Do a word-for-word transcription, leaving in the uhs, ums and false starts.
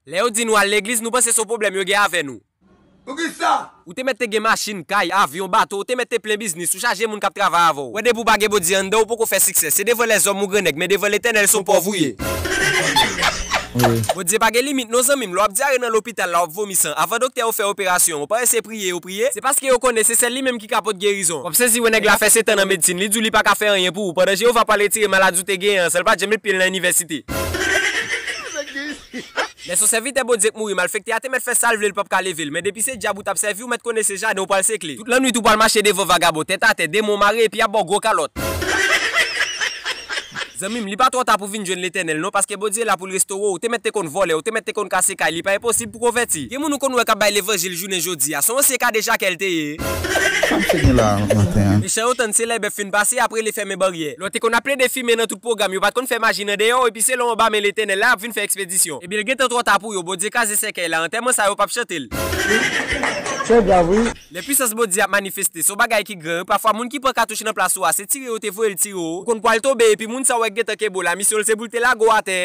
Lè yo di nou al legliz, nou panse se yon pwoblèm yo gen avè nou. Poukisa? Ou te mèt te gen machin, kay, avyon, bato, ou te mèt te plen biznis, ou chaje moun k ap travay avè w. Wè depi w pa gen Bondye anndan w, ou poko fè siksè. Se devan lèzòm ou grannèg, men devan Letènèl se yon pòv ou ye. Bondye pa gen limit non zanmi m, lè w ap dyare nan lopital la, w ap vomi san, avan doktè yo fè operasyon an, ou pa wè se priye yo priye? Se paske yo konnen se sèl li menm ki ka pot gerizon. W ap sezi wè nèg la fè sèt an nan medsin, li di w li pa ka fè anyen pou ou, pandan Jewova pral retire maladi w te genyen an, san l pa t janm met pye l nan inivèsite. Lè se yon sèvitè Bondye k mouri, malfektè a te mèt fè sa l vle, l p ap ka leve l, men depi se dyab ou t ap sèvi, ou mèt konnen se jaden ou pral sekle. Tout lannwit ou pral mache devan vagabon, tèt atè, demon mare epi y ap ba w gwo kalòt. Zanmi m, li pa twò ta pou w vin jwenn Letènèl non, paske Bondye la pou l restore w. Ou te mèt te konn vòlè, ou te mèt te konn kase kay, li pa enposib pou konvèti. Gen moun ou konn wè k ap bay levanjil jounen jodi a, se yon ansyen kadejakè l te ye. Sa misye gen la maten an? Mechan yo tann se lè bèf fin pase, apre li fèmen baryè. Lè w te konn ap plede fimen nan tout pwogram, yo pa t konn fè maji nan deyò w, epi se lè w anba men Letènèl la y ap vin fè ekspedisyon. Ebyen l gentan twò ta pou yo, Bondye kraze sèkèy la, antèman sa yo p ap chante l. Se grav wi. Lè pwisans Bondye ap manifeste, se yon bagay ki gran wi, pafwa moun ki pran katouch nan plas ou a, se tire yo te voye l tire w, ou konn pwal tonbe, epi moun sa w wè k gentan kenbe w la, misyon l se pou l te lage w atè.